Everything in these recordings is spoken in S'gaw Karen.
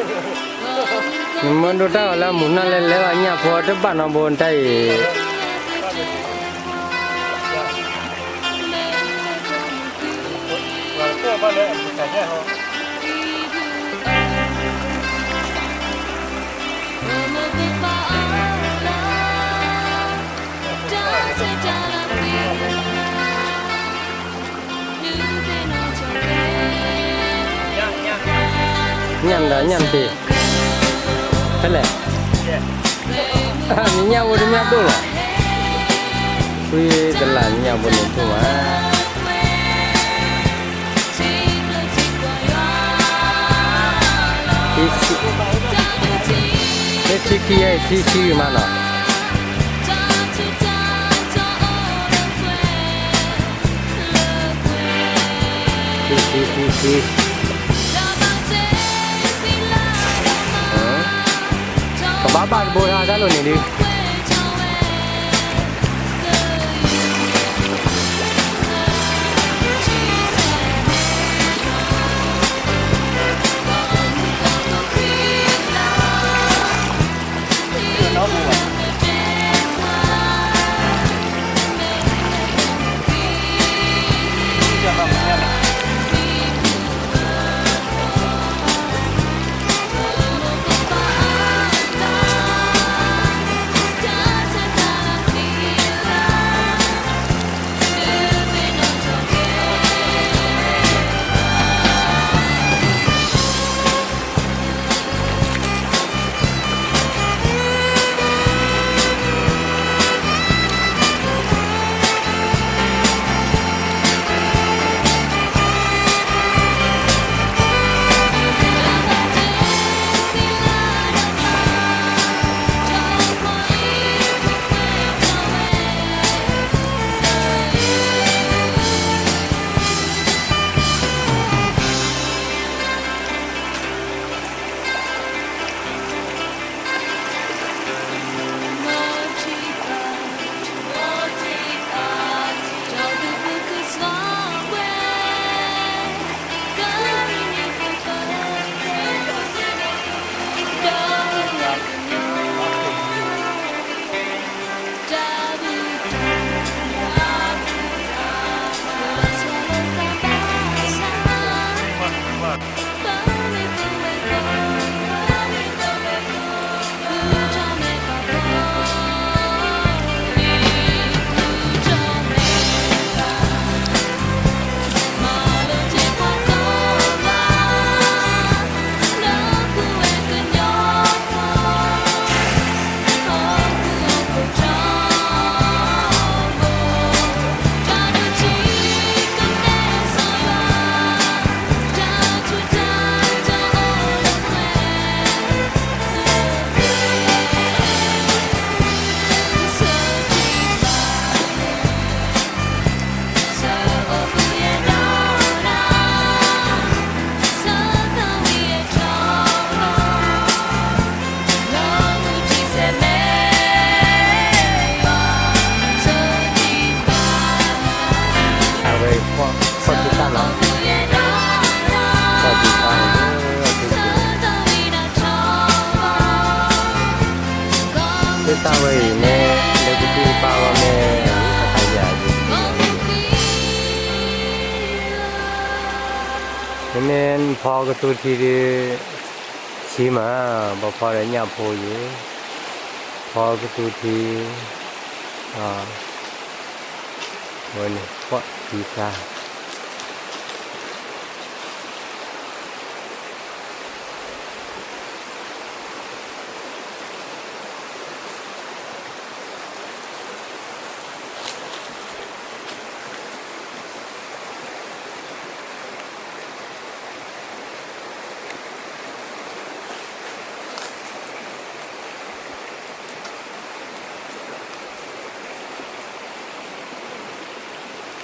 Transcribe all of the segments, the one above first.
နမၢဒိတၢ်ဂီၤလၢအမူၤနီၢ်လဲလဲလီၤ ညၣ်ဖိတဘၣ်နီတဘိတၢ်အံၤ. ညၣ်ဒီးညၣ်တ့ၢ်, ဖဲလဲၣ်, နညၣ်ဖိတမ့ၢ်ဒိၣ်လီၤ, ဝံတလးညၣ်ဖိန့ၣ်ဒိၣ်မး. ထံခံအံၤ ထံခံဂ့ၤမးနီၤ. ထံခံ ထံခံ, ကဘၣ်ဘၣ်တဘိတၢ်တၢ်လိၤန့ၣ်ဒုး. အဝဲ ဖီၣ်ထံတၢ်လီၤ, ဖီၣ်ထံတၢ်လီၤ, သ့ၣ်တၢ်ဝဲအံၤန့ၣ် လၢကသံၣ်ကပၢ်ဂီၢ်မ့ၢ် အတၢ်ယၤယံၤ, မ့မ့ၢ်ဖီကတူထံဒုး ဆံမး, ပဖီဒီးညၣ်ဖိယံၤ, ဖီကတူထံ, ဝဲန့ၣ် ဖီၣ်ထံ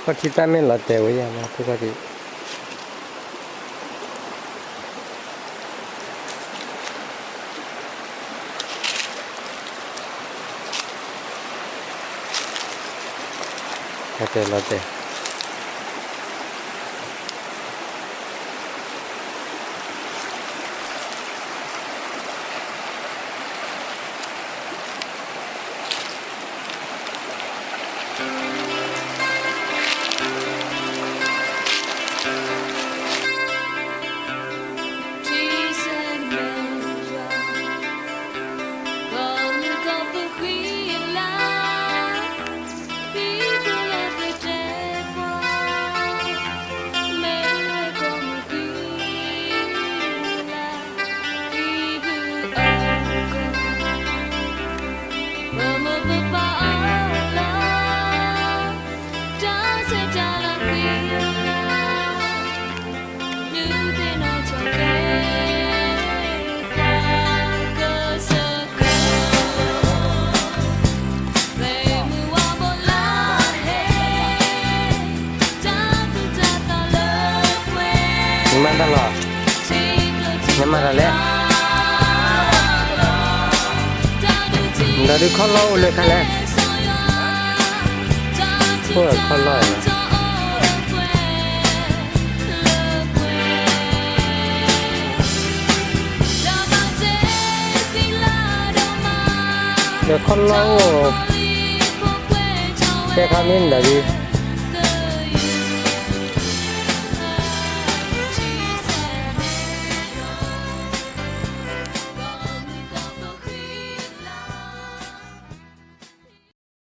တၢ် ခီၣ်ထံတၢ်မ့ၢ်လီၤတဲာ်ဝဲယၤ မ့ၢ်ထံခီၣ်ထံး လီၤတဲာ်လီၤတဲာ်. လၢခီၣ်လီၢ်အိၣ်လၢခါလဲၣ်, အိၣ်ခီၣ်လီၢ်, ဒီးခီၣ်လီၢ်အိၣ်, ကဲခါမ့ၢ်မတၤဒ်